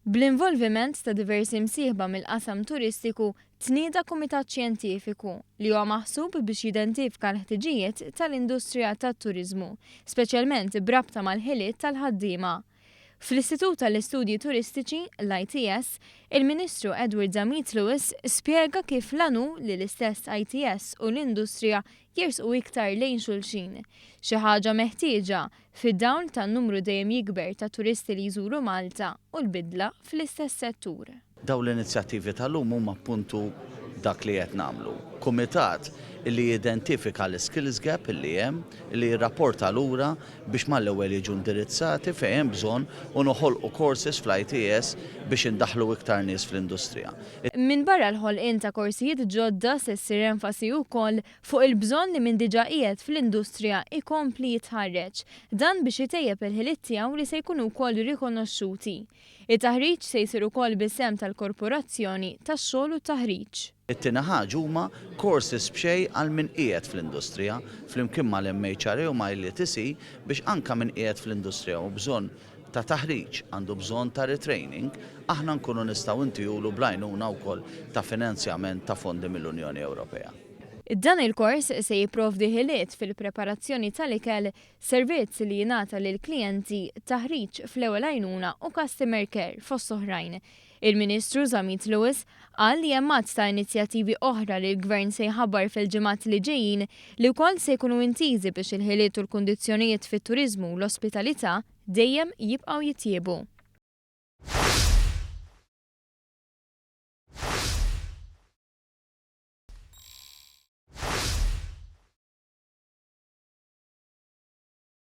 Bl-involviment ta' diversi msieħba mill-qasam turistiku, tnieda kumitat xjentifiku li huwa maħsub biex jidentifika l-ħtiġijiet tal-industrija tat-turiżmu, speċjalment b'rabta mal-ħiliet tal-ħaddiema. Fl-Istitut tal-Istudji Turistiċi, l-ITS, il-Ministru Edward Zammit Lewis spjega kif l-għan hu li l-istess ITS u l-industrija jersqu iktar lejn xulxin, xi ħaġa meħtieġa fid-dawl tan-numru dejjem jikber ta' turisti li jżuru Malta u l-bidla fl-istess settur. Dawn l-inizjattivi tal-lum huma appuntu dak li qed nagħmlu. Kumitat li jidentifika l-skills gap li hemm, li jirrapporta lura biex mal-ewwel jiġu indirizzati fejn hemm bżonn u noħolqu courses fl-ITS biex indaħħlu iktar nies fl-industrija. Minbarra l-ħolqien ta' korsijiet ġodda se ssir enfasi wkoll fuq il-bżonn li min diġà qiegħed fl-industrija jkompli jitħarreġ. Dan biex itejjeb il-ħiliet tiegħu li se jkunu wkoll rikonoxxuti. It-taħriġ se jsir ukoll bis-sehem tal-Korporazzjoni tax-Xogħol u t-Taħriġ. It-tieni ħaġa huma courses b'xejn għal min qiegħed fl-industrija, flimkien mal-MHRA u mal-ETC biex anke min qiegħed fl-industrija u bżonn ta' taħriġ, għandu bżonn ta' retraining, aħna nkunu nistgħu ntihulu bl-għajnuna wkoll ta' finanzjament ta' fondi mill-Unjoni Ewropea. Dan il-kors se jipprovdi ħiliet fil-preparazzjoni tal-ikel, servizz li jingħata lill-klijenti, taħriġ fl-ewwel għajnuna u customer care, fost oħrajn. Il-Ministru Zammit Lewis qal li hemm għadd ta' inizjattivi oħra li l-Gvern se jħabbar fil-ġimgħat li ġejjin li wkoll se jkunu intiżi biex il-ħiliet u l-kundizzjonijiet fit-turiżmu u l-ospitalità dejjem jibqgħu jitjiebu.